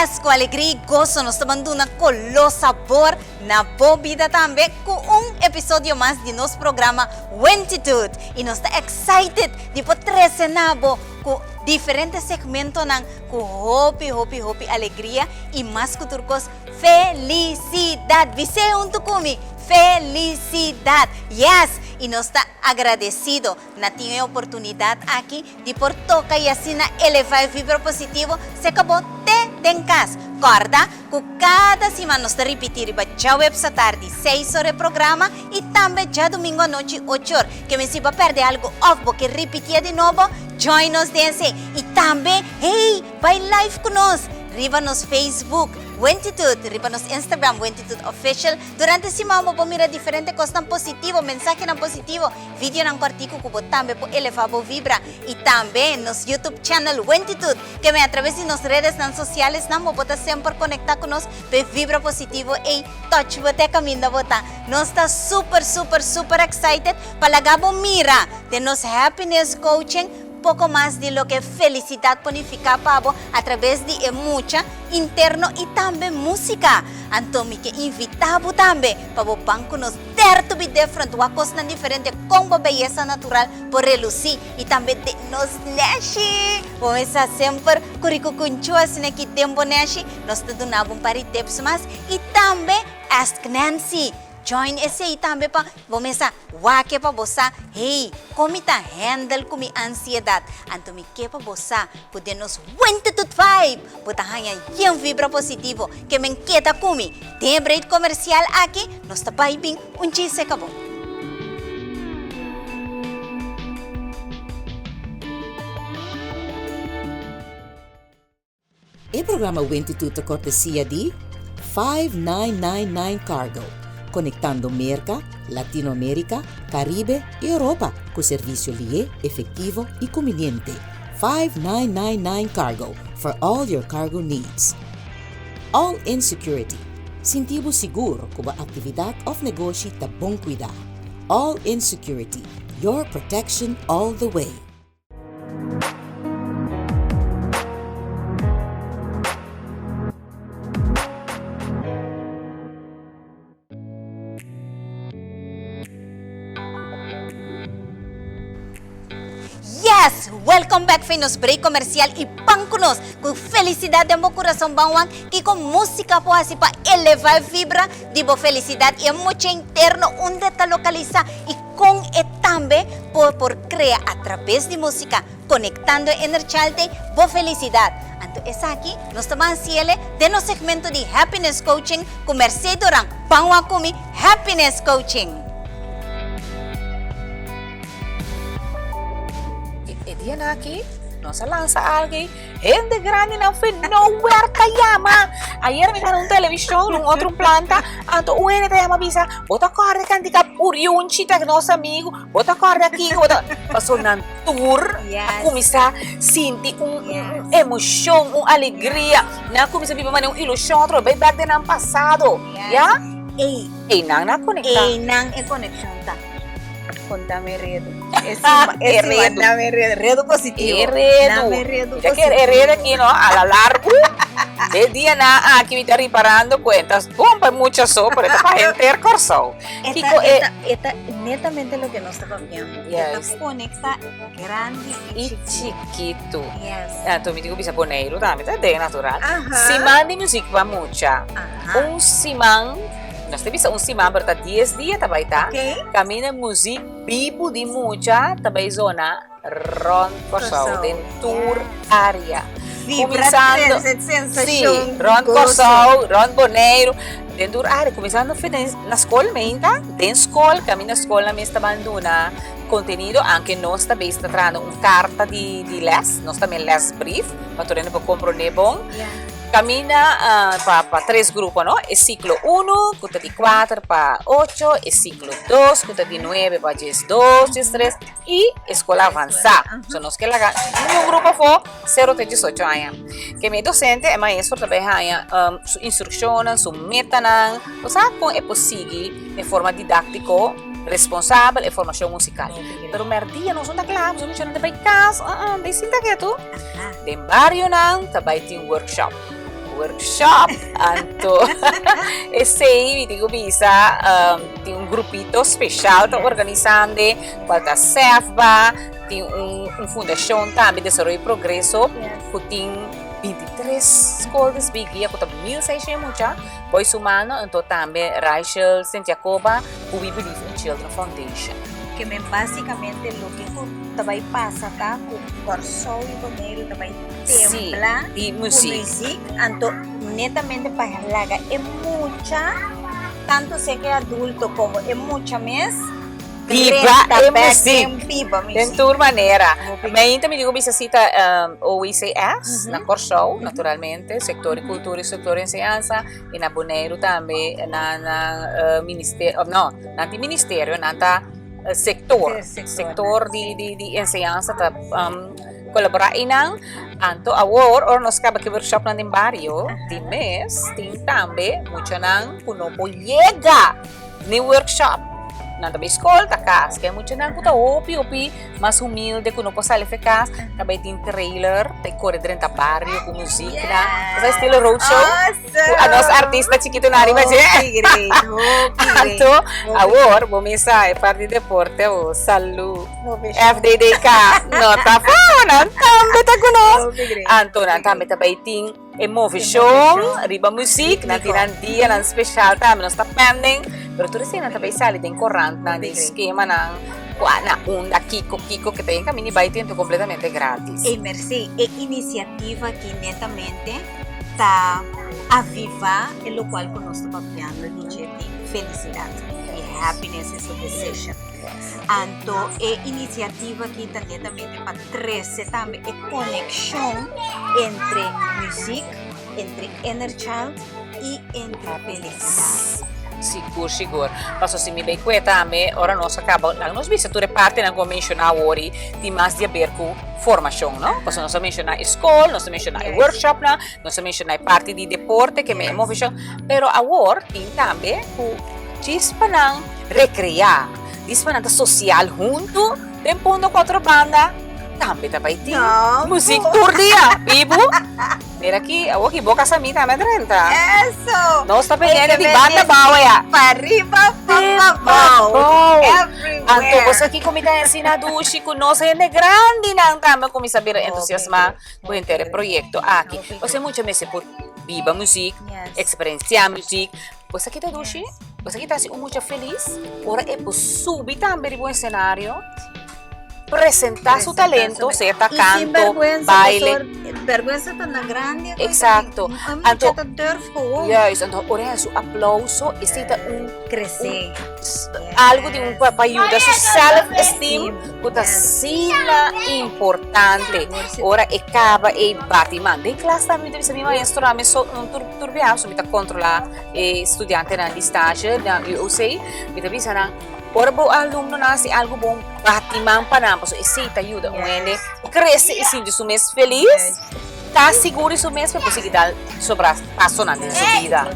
Yes, ku alegria i goso nos ta ban duna koló sabor na bo bida tambe ku un episodio mas di nos programa Wentitud. I nos ta excited di por trese na bo ku diferente segmentonan ku hopi hopi hopi alegria i mas ku tur kos felisidat. Bis'é huntu ku mi, felisidat! Yes! I nos ta agradesido na tin e oportunidat aki di por toka i asina elevá e vibra positivo serka bo te den kas. Kòrda ku kada siman nos ta ripití riba djaweps atardi seis or e programa i tambe djadumingu anochi ocho or. Ke men si bo a pèrdè algu òf bo ke ripitié di nobo, join nos den esei. I tambe, hey, bai live ku nos riba nos Facebook, Wentitud, riba nos Instagram, Wentitud Official. Durante siman bo por mira diferente kosnan positivo, mensahenan positivo. Videonan kòrtiku ku bo tambe por elevá bo vibra i tambe nos YouTube channel Wentitud ke men atraves di nos redesnan sosialesnan bo por ta semper konektá ku nos pa e vibra positivo ei touch bo te kaminda bo ta. Nos ta super super super excited pa laga bo mira den nos happiness coaching poko mas di loke felisidat por nifiká pa bo atraves di e mucha interno i tambe músika. Anto mi ke invitá bo tambe pa bo ban ku nos. Dare to be different, wak kosnan diferente kon bo beyesa natural por relusí i tambe den nos neshi. Bo mester sa semper ku riku kunchu asina ki den bo neshi, nos ta duna bo un par di tips mas i tambe Ask Nancy. Join esei tambe pa bo mester sa wak pa bo sa, hey, kon mi ta handle ku mi ansiedat? Anto mi ke pa bo sa ku den nos Wentitude Vibe bo ta haña yen vibra positivo ke men keda ku mi. Den e break comercial aki nos ta bay bin un chiste ka bo. E programa Wentitud ta cortesia di 5999 Cargo, conectando Merca, Latinoamerica, Caribe y Europa cu servicio lié, efectivo y conveniente. 5999 Cargo, for all your cargo needs. All In Security, Sinti bo sigur ku bo aktividat òf negoshi ta bon kuidá. All In Security, your protection all the way. Yes! Welcome back fin nos break comercial y pan cu nos cu felicidad den bo curason ban wak kico musica por haci pa eleva e vibra di bo felicidad y e mocha interno unda e ta localisa y con e tambe por por crea a traves di musica conectando e inner child den bo felicidad. Anto esaki nos ta ban haciele den nos segmento di Happiness Coaching cu Mercé Doran. Ban wak cu mi Happiness Coaching! E dianan aki nos a lansa algu Hende grandinan fe nowhere ta yama. Ayer mi ta na un televishon, un otro planta, anto un hende ta yama bisa, bo ta kòrda e kantika Puriunchi ta nos amigu, bo ta kòrda kiko, bo ta. Paso nan tur a kuminsá sinti un emoshon, un alegria, nan a kuminsá biba manera un ilushon otro bai bèk den nan pasado, ya. Ey. Einan nan a konektá. Einan e konekshon ta. Konta mi redu. E redu. Dame redu. Redu positivo. E redu. Dame redu positivo. Ya que e redu aki no, a la largo. E dia na aki mi ta riparando cu e ta bon pa mucha so, pero e ta pa henter Corsou. Kiko e. E ta netamente loke nos ta papiando. E ta conecta grandi y chikitu. Yes. Anto mi tin cu bisa Boneiru tambe ta den natural. Siman di muziek pa mucha. Un siman. Nos ta bisa un siman pero ta dies dia ta bai ta. Kaminda muzik bibu di mucha ta bai zona rònt Kòrsou den tur área. Kuminsando sí, rònt Kòrsou, rònt Boneiru, den tur área. Kuminsando for den na skol meinta, den skol kaminda skolnan mes ta ban duna kontenido anke nos ta bes ta trahando un karta di di lès, nos ta men lèsbrief pa tur hende por komprondé bon. Camina pa pa tres grupo no, e ciclo uno cu ta di cuater pa ocho, e ciclo dos cu ta di nuebe pa diesdos, diestres y e escola avansa. So nos ke laga niun grupo afo, cero te diesocho aña. Ke mi docente, e maestro ta bay haña su instruccionnan, su metanan, bo sa con e por sigui den forma didactico, responsabel e formacion musical. Pero merdia nos no ta cla, nos muchanan ta bay cas, bay sinta ketu. Den barionan ta bai tin workshop. Workshop. Anto esei mi tin ku bisa tin un grupito speshal ta organisando kual ta SEFBA, tin un fundashon tambe Desaroyo Progreso ku tin 23 skol di sbigia ku ta 1600 mucha boy sumando anto tambe Rachel Sint Jacoba ku We Believe in Children Foundation. Ke men basikamente loke ku ta bai pasa ta ku Kòrsou i Boneiru ta bai tembla di ku muzik, anto netamente pa laga e mucha, tanto sea ke adulto komo e mucha mes, Biba drenta e bek muzik den biba den muzik. tur manera. Mainta mi dico bisa si ta OECS na Kòrsou, naturalmente, sektor di kultura i sektor di enseñansa, i na Boneiru tambe nan nan ministerio, no, nan tin ministerio, nan ta sektor, sektor di di enseñansa ta kolaborá einan. Anto awor ora nos kaba ki workshopnan den bario di mes, tin tambe muchanan ku no por yega ni workshop. Nan ta bai skol, ta kas. Ke muchanan ku ta hopi hopi mas humilde ku no por sali for kas, ta bai tin trailer, ta kore drenta bario ku muziknan. Esa estilo roadshow. Ku a nos artista chikitonan riba dje. Hopi great, hopi great. Anto awor bo misa e parti deporte awor. Salú. FDDK no ta afó, nan tambe ta ku nos. Anto nan tambe ta bai tin E movishon riba muzik, nan tin nan dianan speshal tambe, nos ta pending, pero tur esei nan ta bai sali den korantnan, den skemanan, kua na unda, kiko, kiko, ke ta yen kaminda i bai tin tur kompletamente gratis. Ey Mercé, e inisiativa aki netamente ta avivá e lokual ku nos ta papiando di dje di felisidat, di happiness is a decision. Anto e inisiativa aki ta netamente pa trese tambe e konekshon entre muzik, entre inner child i entre felisidat. Sigur, sigur. Paso si mi bay kue tambe, ora nos a kaba, laga nos bisa tur e partenan ku a menshoná awor i tin mas di aber ku formashon, no? Paso nos a menshoná e skol, nos a menshoná e workshopnan, nos a menshoná e parti di deporte, ke me e moveshon, pero awor tin tambe ku chispanan rekreá, chispanan ta sosial huntu. Den punto ku otro banda tambe ta bai tin muzik tur dia. Bibu, mira aki, awor ki bo kasa mi tambe a drenta. Eso! Nos ta pendiente di banda bou ya. Pa riba, pa pabou. Everywhere. Anto bo sa kiko mi ta ensina dushi ku nos hende grandinan tambe a kuminsá bira entusiasmá ku henter e proyekto aki. Pasobra mucha mester por biba muzik, eksperensiá muzik. Bo sa ki ta dushi? Bo sa ki ta hasi un mucha felis? Ora e por subi tambe riba un esenario, presentá su talento, sea ta kanto, baile. Bèrgwensa ta na grandi. Eksakto. Un mucha ta durf gewoon. Juist, anto ora e haña su aplauso, esei ta un. Kresé. Algu di un pa yuda su self esteem ku ta asina importante. Ora e kaba e bati man. Den klas tambe mi ta bisa mi maestro ami so un tur. Tur biaha so mi ta kontrolá e studiantenan di stage na UOC, mi ta bisa nan, ora bo alumnonan hasi algu bon, bati man pa nan, pasobra esei ta yuda un hende krese i sinti su mes felis, ta sigur di su mes pa e por sigui dal sobra pasonan den su bida.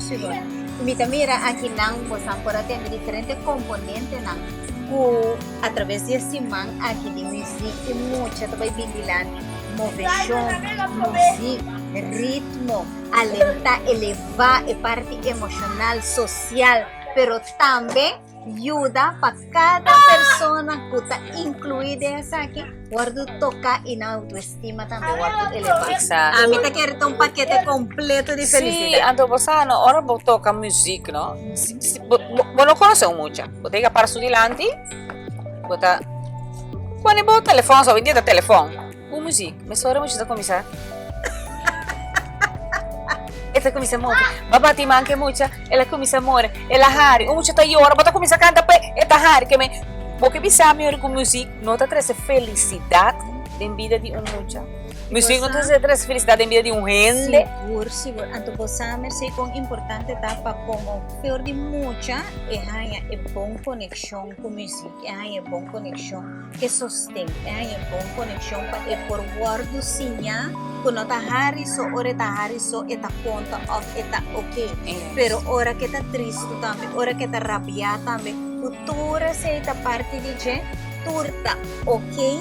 Mi ta mira akinan bosan por a tende diferente komponentenan ku atraves di e siman aki di muzik i mucha ta bai bin dilanti, moveshon, muzik, ritmo. Alentá, elevá e parti emoshonal, sosial, pero tambe yuda pa kada persona ku ta inkluí den esaki wòrdu toká i nan outoestima tambe wòrdu elevá. Exacto. Ami ta kere ta un pakete kompleto di Sí, felisidat. anto bo sa no, ora bo toka muzik no, si, si, bo, bo, bo no konosé un mucha, bo ta yega para su dilanti, bo ta pone bo telefòn, so hoy en dia ta telefòn. Ku muzik, mesora mucha ta kuminsá. E ta kuminsá move. Ba bati man ku e mucha, el a kuminsá more, el a hari. Un mucha ta yora, bo ta kuminsá kanta p'e, e ta hari. Ke men, bo ke bisa mi ora ku muzik no ta trese felisidat den bida di un mucha? Muzik no ta trese felisidat den bida di un hende? Sigur, sigur. Anto bo sa, Mercé, kon importante ta pa komo for di mucha e haña e bon konekshon ku muzik, e haña e bon konekshon. E sosten, e haña bon konekshon pa e por wòrdu siñá ku no ta hari so, ora e ta hari so e ta konta òf e ta oke. Pero ora ku e ta tristu tambe, ora ku e ta rabiá tambe, ku tur esei ta parti di dje, tur ta oke,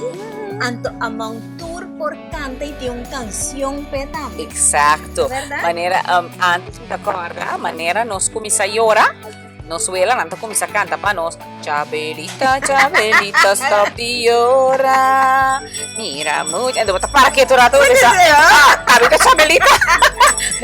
anto among tur. por kanta i tin un kansion p'e tambe. Eksakto. Bèrdat? Manera antes mi ta kòrda, manera nos kuminsá yora, nos welanan ta kuminsá kanta pa nos, Chabelita, Chabelita, stòp di yora, mira mucha. Enton bo ta para ketu rato bo bisa, ah, abi ta Chabelita.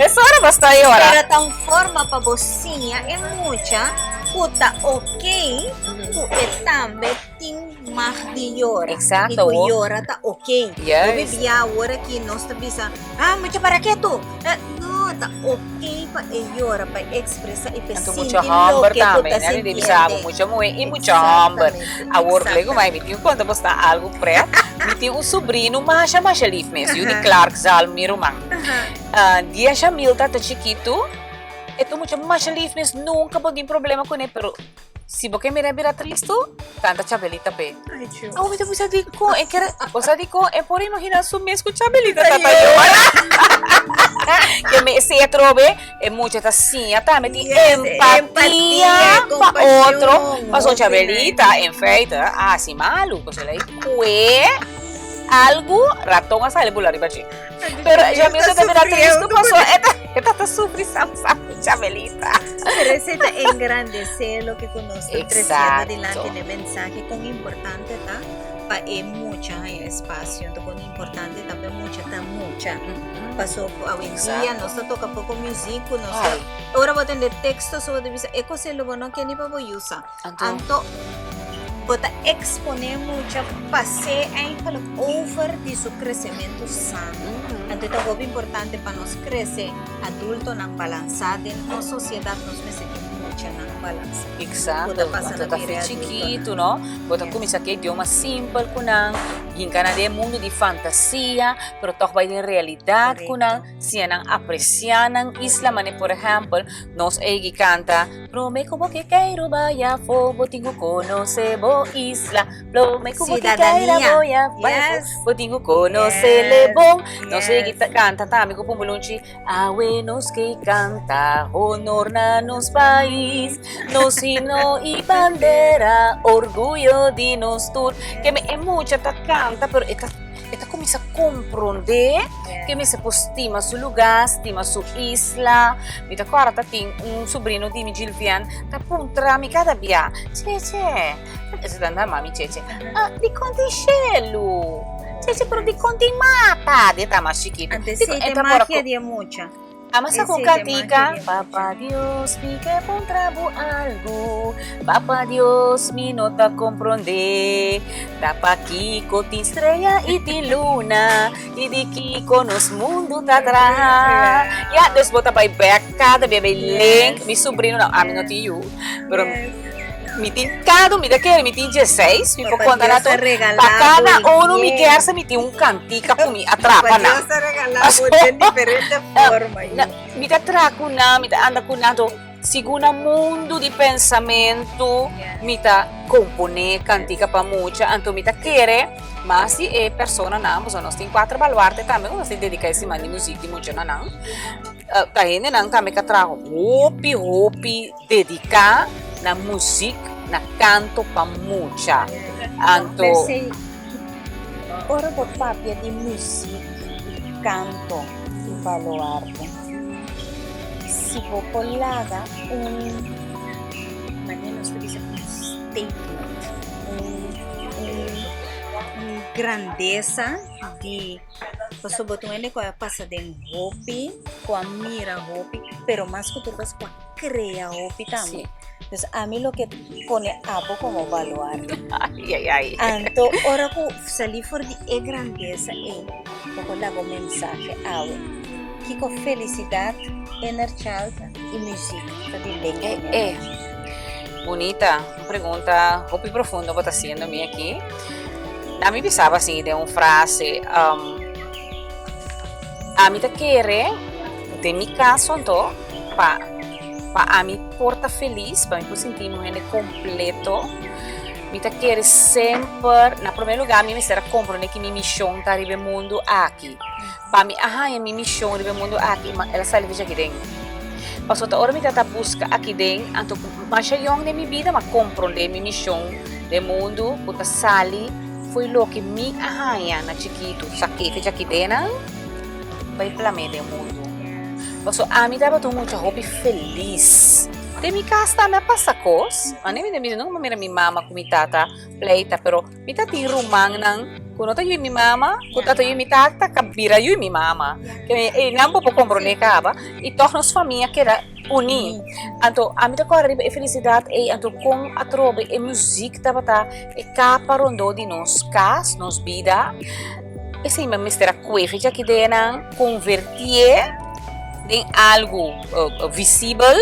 Mesora bo stòp yora. Pero ta un forma pa bo siña e mucha ku ta okey ku e tambe tin mag di yora. Exacto. Y cu yora ta ok. Yes. Hopi bia awor aki nos ta bisa, ah, mucha para ketu. Eh, no, ta ok pa e yora, pa e expresa y pa e Anto sinti mucha homber loke cu tambe, ta ne? Di bisa bo sintiendo. mucha muhe y mucha homber. Exactamente, Awor lego mai mi exactamente. tin conta bo sta algo pret. Mi tin un sobrino masha masha lief mes, yu di Clark Zalm, mi ruman. Ah, dia Shamil ta chikitu, e ta mucha masha lief mes, nunca bo tin problema cune, pero Si bo ke mira bira tristu, kanta Chabelita p'e. Awo mi ta bisa dikon e kere, bo sa dikon e por imagina su mes ku Chabelita ta ta yora. Ke me esei atrobe e mucha ta siña tambe tin empatia pa otro. Pasobra Chabelita en feite a hasi malu, pasobra el a kue algu, raton a sali bula riba dje. Pero Chabelita ta bira tristu pasobra e ta ta sufri sam sam ku Chabelita. Pero esei ta engrandesé loke ku nos ta tresiendo dilanti den mensahe kon importante ta pa e mucha haña espasio, enton kon importante ta pa e mucha ta mucha. Paso awendia nos ta toka poko muzik ku nos ta ora bo tende teksto so bo ta bisa e kos ei lo bo no ke ni pa bo yusa. Anto bo ta eksponé mucha pas'é eigenlijk over di su kresementu sano. Anto e ta hopi importante pa nos krese adultonan balansá den nos sosiedat, nos mester tin muchanan balansá. Exacto, Ku ta pasa anto na ta bira fe chikitu, adultonan. no? Bo ta kuminsá ku e idioma simpel ku nan, hinka nan den e mundu di fantasia, pero tòg bai den realidat ku nan, siña nan apresiá nan isla, manera por ehèmpel nos ei kanta. Prome ku bo ke keiru baya fo bo tin ku konose bo isla Prome ku bo ke keira Ciudadanía. boya baya fo Yes. bo tin ku konose Yes. lebon Nos Yes. ei ta kanta tambe ku Pumbulunchi Awe nos ke kanta honor na nos pais Nos himno i bandera orguyo di nos tur Ke me e mucha ta kanta pero e ta E ta kuminsá komprondé ke mester por stima su lugá, stima su isla. Mi ta kòrda ta tin un sobrino di mi, Gilvian, ta puntra mi kada bia, Cheche, esei ta nan mami Cheche, dikon tin shelu? Cheche, pero dikon tin mata? Di e ta mas chikitu. Antes esei ta e magia di e mucha. Ama sa ku kantika, Papa Dios mi ke puntra bo algu, Papa Dios mi no ta komprondé, Ta pakiko tin strea i tin luna, i di kiko nos mundu ta traha. Ya, dus bo ta bai bèk kada bia bai link, mi subrino, no, ami no tin yu, pero mi tin kada un, mi ta kere mi tin dieseis, mi por konta na tur, pa kada unu mi kersa mi tin un kantika ku mi a trapa nan. Papa Dios a regalá bo den diferente forma. Mi ta traha ku nan, mi ta anda ku nan, anto segun nan mundu di pensamentu mi ta komponé kantika pa mucha, anto mi ta kere mas di e personanan, pasobra nos tin kuater baluarte tambe ku nos tin dediká e siman di muzik di mucha na nan, ta hendenan tambe ku a traha hopi hopi dediká na muzik, na kanto pa mucha, anto. Ora bo papia di muzik i kanto i baluarte, si bo por laga un, manera nos ta bisa un statement, un un grandesa di, pasobra bo ta un hende ku a pasa den hopi, ku a mira hopi, pero mas ku tur kos ku a krea hopi tambe. Dus ami lo ke pone abo komo baluarte. Ai, ai, ai. Anto ora ku sali for di e grandesa ei, bo por laga un mensahe awe. Kiko felisidat, inner child i muzik ta di link Eh, ku eh. Bunita, un pregunta hopi profundo bo ta hasiendo mi aki. Na mi bisaba así den un frase, um, ami ta kere, den mi kaso anto, pa Pa ami por ta felis, pa mi por sinti mi un hende kompleto, mi ta kere semper, na promé lugá mi mester a komprondé ki mi mishon ta riba e mundu aki. Pa mi a haña mi mishon riba e mundu aki, el a sali dje aki den. Pasobra ta ora mi ta ta buska aki den, anto ku masha yòn den mi bida mi a komprondé mi mishon den mundu ku ta sali. fo'i loke mi a haña na chikitu, sak'é fecha kidenan, bai plam'é den mundu. Paso ami tabata un mucha hopi felis. Den mi kas tambe a pasa kos. Ane mi ta bisa nunka mi a mira mi mama ku mi tata pleita, pero mi ta tin rumannan ku no ta yu mi mama, ku ta yu mi tata, ka bira yu mi mama. Einan bo por komprondé kaba. I tòg nos famia keda uní. Anto ami ta kòrda riba e felisidat ei, anto kon atrobe e muzik tabata e kapa rondó di nos kas, nos bida. Esei mi mester a kue fecha aki denan, konvertié den algu visibel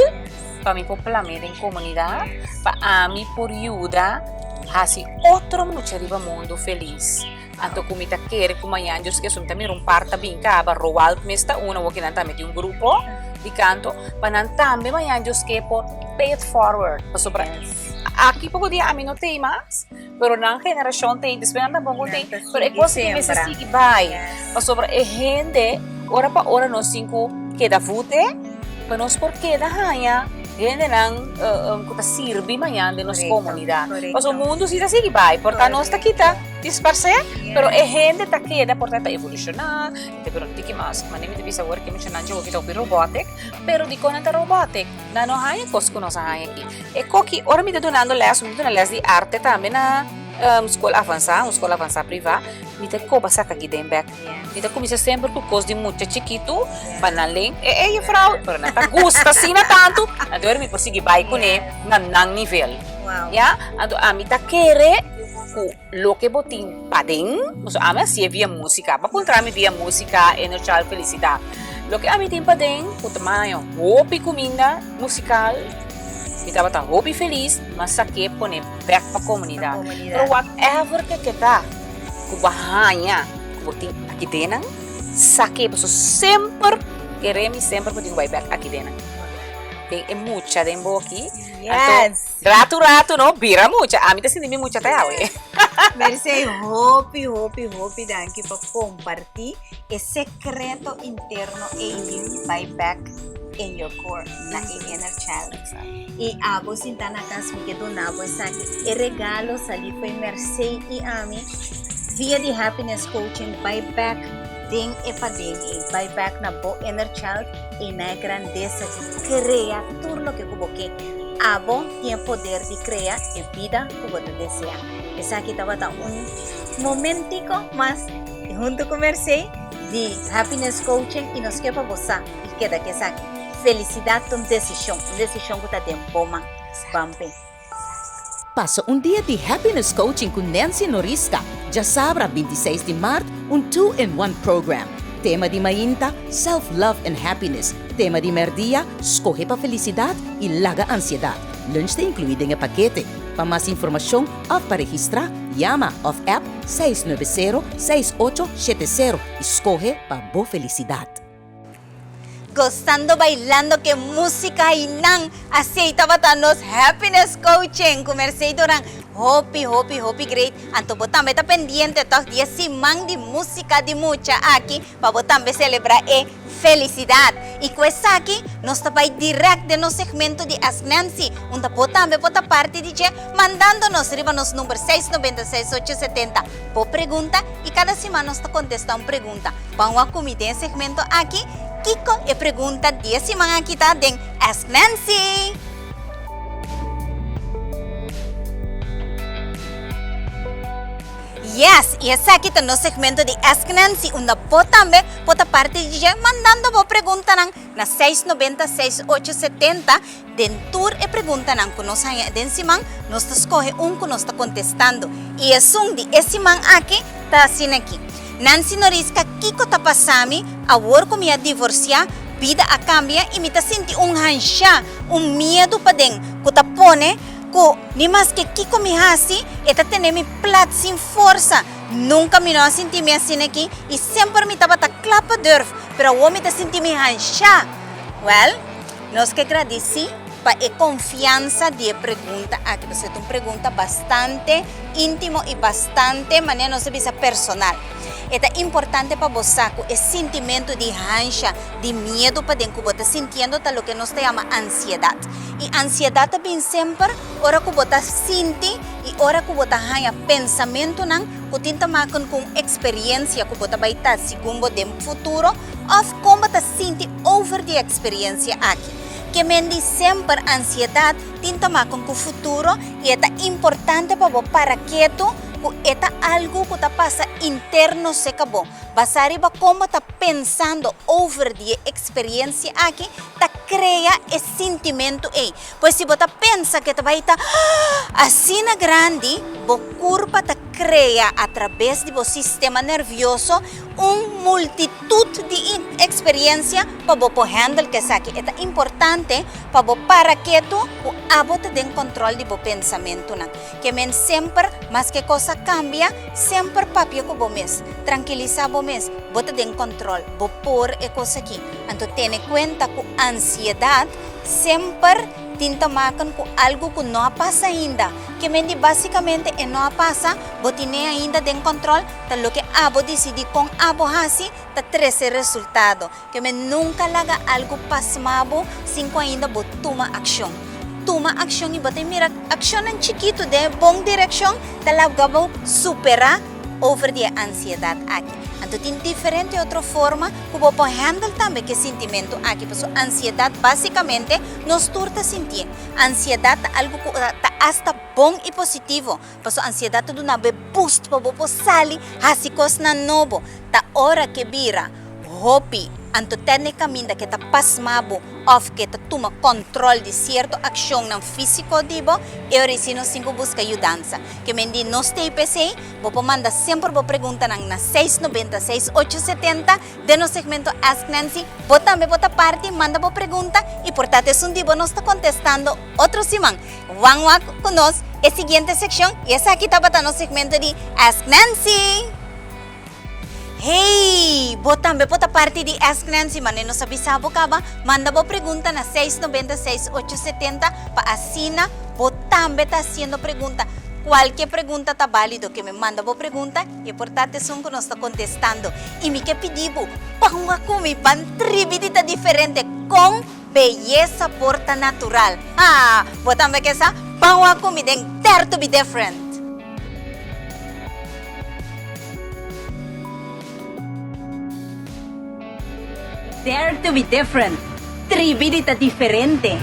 pa mi por plam'é den komunidat, pa ami por yuda hasi otro mucha riba mundu felis. Anto ku mi ta kere ku mañan Dios ke mi ta mira un par ta bin kaba, Roald mes ta uno, awor kinan tambe tin un grupo di kanto, pa nan tambe mañan Dios ke por pay it forward, pasobra aki poko dia ami no tei mas, pero nan generashon tei, despues nan tampoko tei, pero e kos aki mester sigui bai, pasobra e hende ora pa ora nos tin ku keda vute, pa nos por keda haña hendenan ku ta sirbi mañan den nos komunidat, pasobra mundu si ta sigui bai, por ta nos ta kita. Disparsé, pero e hende ta keda por ta evolushoná, e ta bira un tiki mas, manera mi ta bisa awor ke muchanan dje hopi ta hopi robotic, pero dikon nan ta robotic? Nan no haña kos ku nos a haña aki. E koki, ora mi ta dunando lès, mi ta duna lès di arte tambe na skol avansá, un skol avansá privá, mi ta koba saka giden bèk. Mi ta kuminsá semper ku kos di mucha chikitu pa nan len e e jufrou, pero nan ta gusta asina tantu, anto mi por sigui bai kuné na nan nivel. Ya, anto ami ta kere ku loke bo tin paden, pasobra ami a hasié via músika, bo a puntra mi via músika e no chal felisidat. Loke ami tin paden ku ta maña hopi kuminda musikal, mi tabata hopi felis, mi a sak'é pone bèk pa komunidat. Pero whatever ke ke ta ku bo a haña ku bo tin aki dennan, sak'é pasobra semper kere mi semper bo tin ku bai bèk aki dennan. Den e mucha den bo aki, anto. Ratu ratu no bira mucha. Ami ta sinti mi mucha te awe. Mercé, hopi, hopi, hopi danki pa comparti e secreto interno ei di bai back in your core, na e inner child. Y abo sinta na cas mi ke duna bo esaki. E regalo sali fo'i Mercé y ami via di Happiness Coaching bai back den e paden ei, bai back na bo inner child y na e grandesa di crea tur loke cu bo ke. Abo tin e poder di krea e bida ku bo ta deseá. Esaki tabata un momentico mas hunto ku Mercé di Happiness Coaching i nos ke pa bo sa i keda ku esaki. Felisidat ta un desishon, un desishon ku ta den bo man. Ban p'e. Pasa un dia di Happiness Coaching ku Nancy Norisca djasabra 26 di mart, un two in one program. Tema di mainta, Self Love and Happiness. Tema di mèrdia, Skohe pa felisidat i laga ansiedat. Lunch ta inkluí den e pakete. Pa mas informashon òf pa registrá, yama òf app 690 6870 i skohe pa bo felisidat. Gosando bailando ke músika einan. Asei tabata nos Happiness Coaching ku Mercey Doran. Hopi hopi hopi great. Anto bo tambe ta pendiente tòg di e siman di músika di mucha aki pa bo tambe selebrá e Felicidad! Y cu esaki nos ta bay direct den nos segmento di Ask Nancy, unda bo tambe por ta parti di dje mandando nos riba nos number seis noventa seis ocho setenta bo pregunta y cada siman nos ta contesta un pregunta. Ban wak cu mi den e segmento aki kico e pregunta di e siman aki ta den Ask Nancy! Yes! Y esaki ta nos segmento di Ask Nancy unda bo tambe Bo ta parti di dje mandando bo preguntanan na seis nobenta seis ocho setenta. Den tur e preguntanan ku nos haña den siman, nos ta skohe un ku nos ta kontestando. I esun di e siman aki ta asina aki, Nancy Norisca kiko ta pasa mi awor ku mi a divorsiá? Bida a kambia i mi ta sinti un hanshá, un miedu paden ku ta pone ku ni maske kiko mi hasi e ta tene mi plat sin forsa. Nunka mi no a sinti mi asina aki i semper mi tabata kla pa durf, pero awor mi ta sinti mi hanshá. Wèl, nos ke gradisí pa e konfiansa di e pregunta aki, pasobra ta un pregunta bastante íntimo i bastante, manera nos ta bisa, personal. E ta importante pa bo sa ku e sintimentu di hansha, di miedu paden ku bo ta sintiendo ta loke nos ta yama ansiedat. I ansiedat ta bin semper ora ku bo ta sinti i ora ku bo ta haña pensamentunan ku tin ta maken ku un eksperiensia ku bo ta bai ta segun bo den futuro òf kon bo ta sinti over di e eksperiensia aki. Ke men di semper ansiedat tin ta maken ku futuro i e ta importante pa bo para ketu ku e ta algu ku ta pasa interno seka bo. Basá riba kon bo ta pensando over di e eksperensia aki ta krea e sintimentu ei. Pues si bo ta pensa ku e ta bai ta asina grandi, bo kurpa ta krea atrabes di bo sistema nervioso un multitut di eksperensia pa bo por handle ku esaki. E ta importante pa bo para ketu ku abo ta den kòntròl di bo pensamentunan. Ke men semper, maske kos a kambia, semper papia ku bo mes. Trankilisá bo mes, bo ta den kòntròl, bo por e kos aki. Anto tene kuenta ku ansiedat semper tin ta maken ku algu ku no a pasa ainda. Ke men di básikamente e no a pasa, bo tine ainda den kòntròl, ta loke abo disidí kon abo hasi ta trese resultado. Ke men nunka laga algu pasma bo sin ku ainda bo tuma akshon. Tuma akshon i bo ta mira akshonnan chikitu den e bon direkshon ta laga bo superá over di e ansiedat aki. Anto tin diferente otro forma ku bo por handle tambe ku e sintimentu aki pasobra ansiedat basikamente nos tur ta sintié. Ansiedat ta algu ku ta asta bon i positivo pasobra ansiedat ta duna bo e boost pa bo por sali hasi kosnan nobo. Ta ora ke bira Hopi, anto tène kaminda ke ta pasma bo òf ke ta tuma kòntròl di sierto akshonnan físiko di bo, e ora si nos tin ku buska yudansa. Ke men di nos t'ei p'esei, bo por manda semper bo preguntanan na 690 6870 den nos segmento Ask Nancy. Bo tambe bo ta parti, manda bo pregunta i por ta t'esun di bo nos ta kontestando otro siman. Wan wak ku nos e siguiente sekshon i esaki tabata nos segmento di Ask Nancy! Hey! Bo tambe por ta parti di Ask Nancy, mane nos a bisa bo caba, manda bo pregunta na seis nobenta seis ocho setenta pa asina bo tambe ta haciendo pregunta. Cualke pregunta ta balido, ke mi manda bo pregunta y e por ta esun cu nos ta contestando. Y mi ke pidi bo, pan wak cu mi, pan tribi di ta diferente con beyesa por ta natural. Ha! Bo tambe ke sa? Pan wak cu mi den Dare to be Different! Dare to be different, tribi di ta diferente.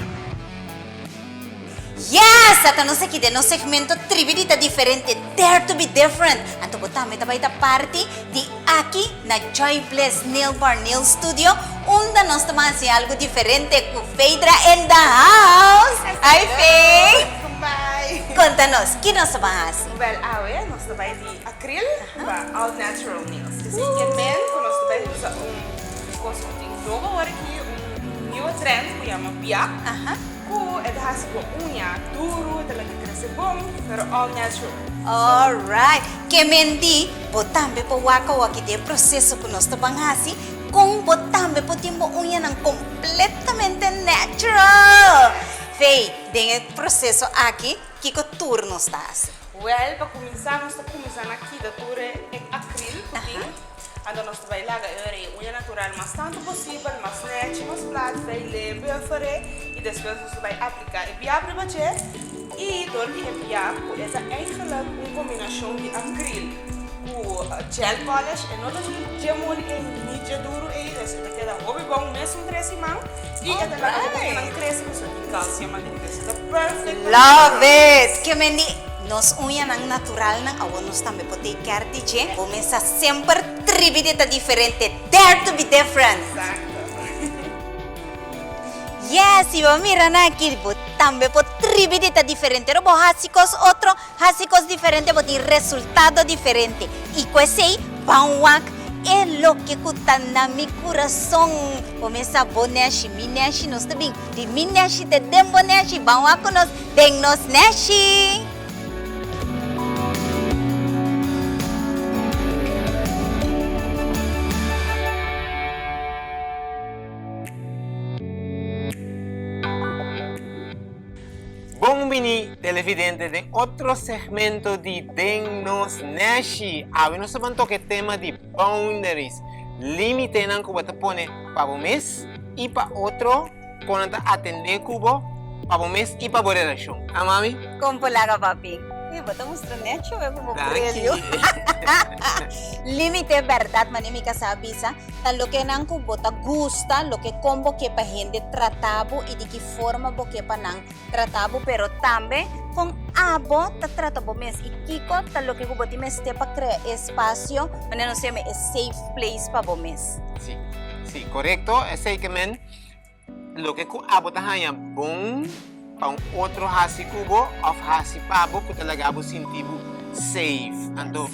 Yes! Ata nos aki den nos segmento Tribi di ta diferente, Dare to be different. Anto bo tambe ta bai ta parti di aki na Joy Bliss Nail Bar Nail Studio, unda nos ta ban hasi algo diferente ku Phaedra in the house! Hi Faye! Welkom bij! Konta nos, ki nos ta ban hasi? Wel awe nos ta bai di akril pa all natural nails. Esei ke men ku nos ta bai usa un kos ku tin nobo awor aki, un nieuwe trend ku yama biak, ku e ta hasi bo uña duru, e ta laga krese bon, pero all natural. Alright, ke men di bo tambe por wak awaki den e proseso ku nos ta ban hasi, kon bo tambe por tin bo uñanan kompletamente natural. Fey, den e proseso aki, kiko tur nos ta hasi? Wèl, pa kuminsá nos ta kuminsá na kita tur e akril ku tin. Anto nos ta bai laga e ora e uña natural mas tantu posibel, mas nèchi, mas plat, veil'é, buffer'é i despues nos ta bai apliká e biap riba dje. I dor di e biap ku e ta eigenlik un kombinashon di akril ku gel polish, e no ta ni dje moli ei ni dje duru ei, dus e ta keda hopi bon mesun tres siman i e ta laga bo uñanan krese pasobra tin kalsium aden. Dus e ta perfect pa Love it! Ke men di nos uñanan naturalnan awor nos tambe por take care di dje. Bo mesa semper tribi di ta diferente, dare to be different! Exacto. Yes, si bo mira nan aki bo tambe por tribi di ta diferente. Ora bo haci cos otro, haci cos diferente, bo tin resultado diferente. Y cu esey, ban wak e loke cu ta na mi curason. Bo mesa bo neshi, mi neshi, nos ta bin di mi neshi te den bo neshi. Ban wak cu nos den nos neshi. bini televidente den otro segmento di Den Nos Neshi. Awe nos ta ban toca e tema di boundaries, limitenan cu bo ta pone pa bo mes y pa otro con nan ta atende cu bo, pa bo mes y pa bo relacion. Ah mami? Con por laga papi? Eh, bo ta mustra necho eh, cu bo brelio. Limite berdad mane mi casa a bisa. Ta lokenan ku bo ta gusta, loke kon bo ke pa hende trata bo i di ki forma bo ke pa nan trata bo, pero tambe kon abo ta trata bo mes i kiko ta loke ku bo tin mester pa krea e espasio, manera nos yama e safe place pa bo mes. Sí, sí, korekto. Esei ke men Loke ku abo ta haña bon pa un otro hasi ku bo òf hasi pa bo ku ta laga bo sinti bo safe. Anto,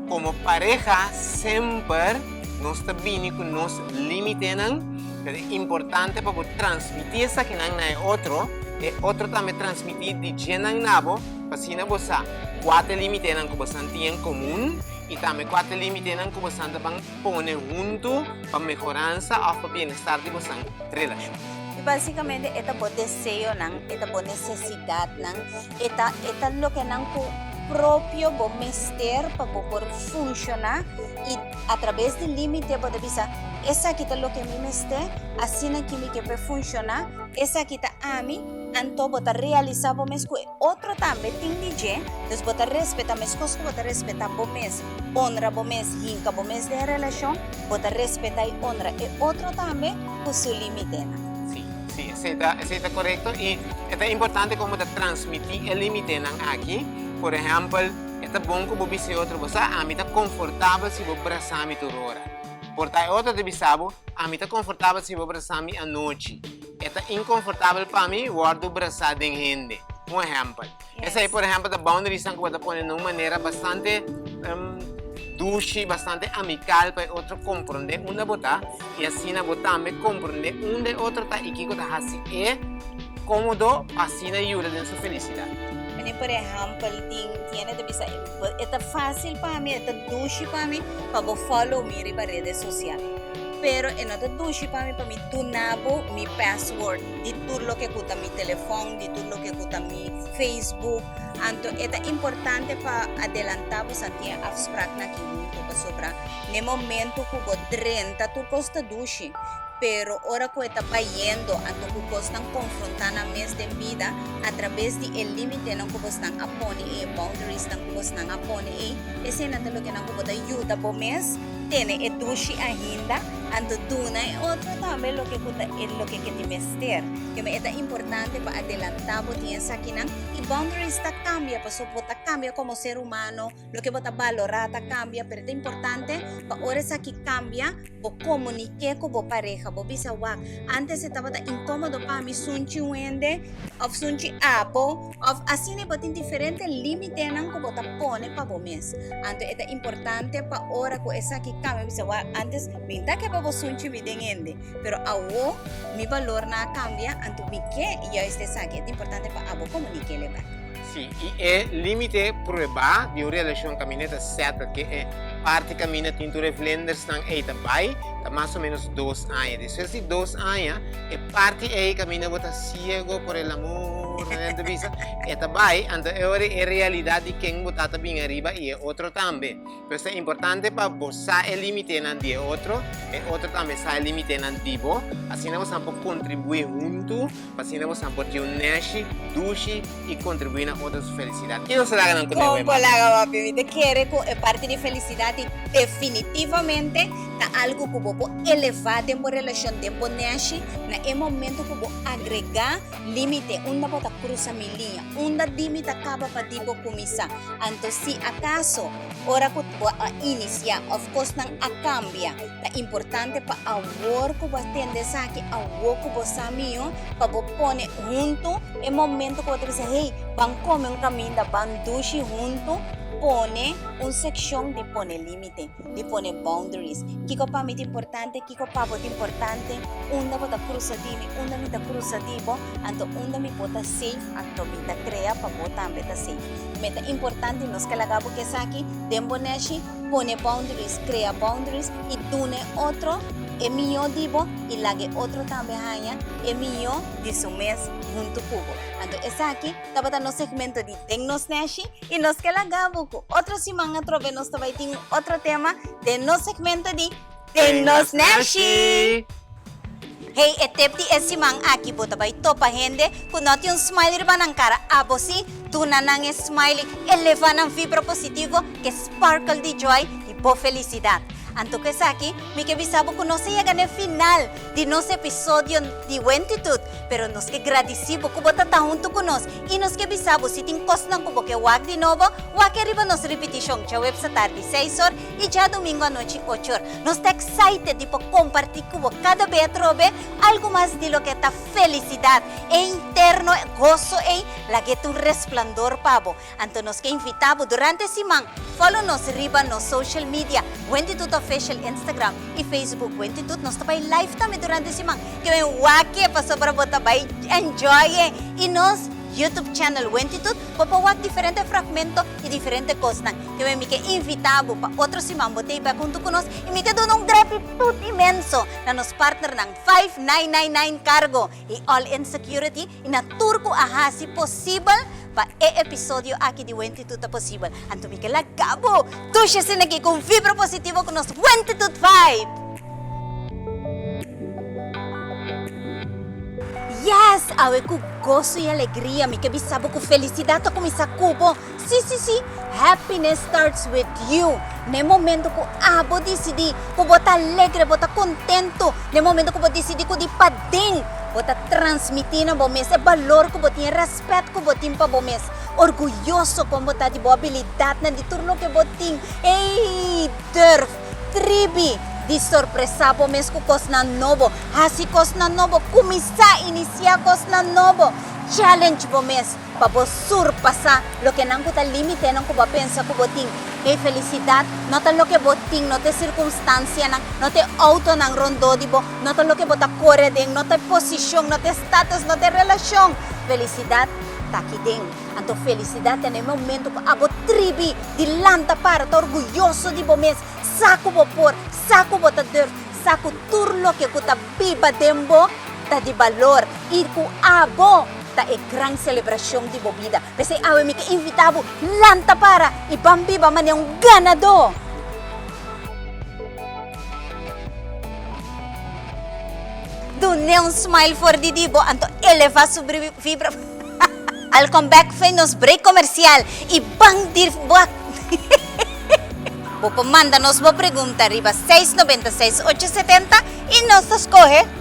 komo pareha semper nos ta bini ku nos límitenan, pero e importante pa bo transmití esakinan na e otro, e otro tambe transmití di djenan na bo, pa asina bo sa kua ta e límitenan ku bosan tin en komun i tambe kua ta e límitenan ku bosan ta ban pone huntu pa mehoransa òf pa bienestar di bosan relashon. I básikamente e ta bo deseonan, e ta bo nesesidatnan, e ta e ta lokenan ku propio bo mester pa bo por funshoná i atrabes di límite bo ta bisa, Esaki ta loke mi mester, asina ki mi ke pa e funshoná, esaki ta ami, anto bo ta realisá bo mes ku e otro tambe tin di dje, dus bo ta respetá meskos ku bo ta respetá bo mes. Honra bo mes, hinka bo mes den e relashon, bo ta respetá i honra e otro tambe ku su limitenan. Sí, sí, esei ta, esei ta korekto i e ta importante kon bo ta transmití e limitenan aki. Por ehèmpel, e ta bon ku bo bisa e otro, Bo sa, ami ta konfortabel si bo brasá mi tur ora. Por ta e otro ta bisa bo, Ami ta konfortabel si bo brasá mi anochi. E ta inkonfortabel pa mi wòrdu brasá den hende. Un ehèmpel. Esei por ehèmpel ta boundariesnan ku bo ta pone na un manera bastante dushi, bastante amikal pa e otro komprondé unda bo ta i asina bo tambe komprondé unda e otro ta i kiko ta hasi e kómodo pa asina yuda den su felisidat. Mene por ehèmpel tin hende ta bisa e ta fásil pa mi, e ta dushi pa mi pa bo follow mi riba redes sosial, pero e no ta dushi pa mi pa mi duna bo mi password. Di tur loke ku ta mi telefòn, di tur loke ku ta mi Facebook. Anto e ta importante pa adelantá bo san tin e afspraknan aki huntu, pasobra n'e momento ku bo drenta tur kos ta dushi, pero ora ku e ta bayendo anto ku kosnan konfrontá nan mes den bida atrabes di e límitenan ku bosnan a pone ei, e boundariesnan ku bosnan a pone ei, eseinan ta lokenan ku bo ta yuda bo mes tene e dushi ainda. Anto duna e otro tambe loke ku ta e loke ke tin mester. Keme e ta importante pa adelantá bo tin esakinan i boundaries ta kambia pasobra bo ta kambia komo ser humano, loke bo ta balorá ta kambia, pero e ta importante pa ora esaki kambia bo komuniké ku bo pareha, bo bisa wak antes e tabata inkomodo pa mi sunchi un hende òf sunchi abo òf asina bo tin diferente límitenan ku bo ta pone pa bo mes. Anto e ta importante pa ora ku esaki kambia bisa wak antes mi ta ke pa bo sunchi mi den hende pero awo mi balornan a kambia anto mi ke juist esaki e ta importante pa abo komunik'é bek. Sí, i e límite pruebá di un relashon kaminda ta sètel ke e parti kaminda tin tur e vlindersnan ei ta bai ta mas o ménos dos aña. Despues di dos aña e parti ei kaminda bo ta siego por el amor, manera nan ta bisa, e ta bai, anto e ora e realidat di ken bo ta ta bin ariba i e otro tambe. Pues ta importante pa bo sa e limitenan di e otro, e otro tambe sa e limitenan di bo, asina bosan por kontribuí huntu, pa asina bosan por tin un nèshi dushi i kontribuí na otro su felisidat. Ki nos ta laga nan ku Kon por laga papi? Mi ta kere ku e parti di felisidat i definitivamente ta algu ku bo por elevá den bo relashon, den bo nèshi, na e momento ku bo agregá límite, unda bo ta krusa mi liña, unda di mi ta kaba pa di bo kuminsá. Anto si akaso ora ku bo a inisiá òf kosnan a kambia, ta importante pa awor ku bo a tende esaki, awor ku bo sa mihó, pa bo pone huntu e momento ku bo ta bisa, hey, ban kome un kaminda, ban dushi huntu, pone un sekshon di pone límite, di pone boundaries. Kiko pa mi ta importante, kiko pa bo ta importante, unda bo ta krusa di mi, unda mi ta krusa di bo, anto unda mi por ta safe, anto mi ta krea pa bo tambe ta safe. Me ta importante nos ke laga bo ke esaki den bo neshi, pone boundaries, krea boundaries i duna e otro. e mihó di bo i laga e otro tambe haña e mihó di su mes huntu ku bo. Anto esaki tabata nos segmento di Den Nos Neshi i nos ke laga bo ku otro siman atrobe nos ta bai tin un otro tema den nos segmento di Den Nos Neshi! Hey, e tip di e siman aki bo ta bai topa hende ku no tin un smile riba nan kara. Abo si, duna nan e smile, eleva nan vibra positivo ku e sparkle di joy di bo felisidat. Anto ku esaki, mi ke bisa bo ku nos a yega na e final di nos episodio di Wentitud, pero nos ke gradisí bo ku bo ta ta huntu ku nos i nos ke bisa bo si tin kosnan ku bo ke wak di nobo, wak e riba nos ripitishon djaweps atardi seis or i djadumingu anochi ocho or. Nos ta excited di por comparti cu bo cada be atrobe algo mas di loke ta felicidad, e interno goso ey laga e ta un resplandor pa bo. Anto nos ke invita bo durante e siman follow nos riba nos social media Wentitut Official Instagram y Facebook Wentitut. Nos ta bay live tambe durante e siman ke men wak-e pasobra bo ta bay enjoy e y nos YouTube channel Wentitut bo por wak diferente fragmento y diferente cosnan. Te mi ke invita bo pa otro siman bo ta bek huntu ku nos i mi ke duna un gratitut inmenso na nos partnernan 5999 Cargo i All In Security i na tur ku a hasi posibel pa e episodio aki di Wentitut ta posibel. Anto mi ke laga bo dushi asina aki ku un vibra positivo ku nos Wentitut Vibe! Yes! Awe ku goso i alegria mi ke bisa bo ku felisidat ta kuminsá ku bo. Sí, sí, sí, happiness starts with you. Na e momento ku abo disidí ku bo ta alegre, bo ta kontentu, na e momento ku bo disidí ku di paden, bo ta transmití na bo mes e balor ku bo tin, e rèspèt ku bo tin pa bo mes, orguyoso kon bo ta di bo abilidatnan, di tur loke bo tin. Ey, durf, tribi di sorpresá bo mes ku kosnan nobo, hasi kosnan nobo, kuminsá inisiá kosnan nobo, challenge bo mes. Pa bo surpasá lokenan ku ta límitenan ku bo a pensa ku bo tin. E felisidat no ta loke bo tin, no ta e sirkunstansianan, no ta e outonan rondó di bo, no ta loke bo ta kore aden, no ta e posishon, no ta e status, no ta e relashon. Felisidat ta aki den. Anto felisidat ta na e momentu ku abo tribi di lanta para, ta orguyoso di bo mes, sa ku bo por, sa ku bo ta durf, sa ku tur loke ku ta biba den bo ta di balor i ku abo ta e gran selebrashon di bo bida. P'esei awe mi ke invitá bo, lanta para i ban biba manera un ganadó! Dun'é un smile for di di bo, anto elevá su vibra. I'll come back fe nos break komersial i ban dir bo. Bo por manda nos bo pregunta riba 696 870 i nos ta skohe.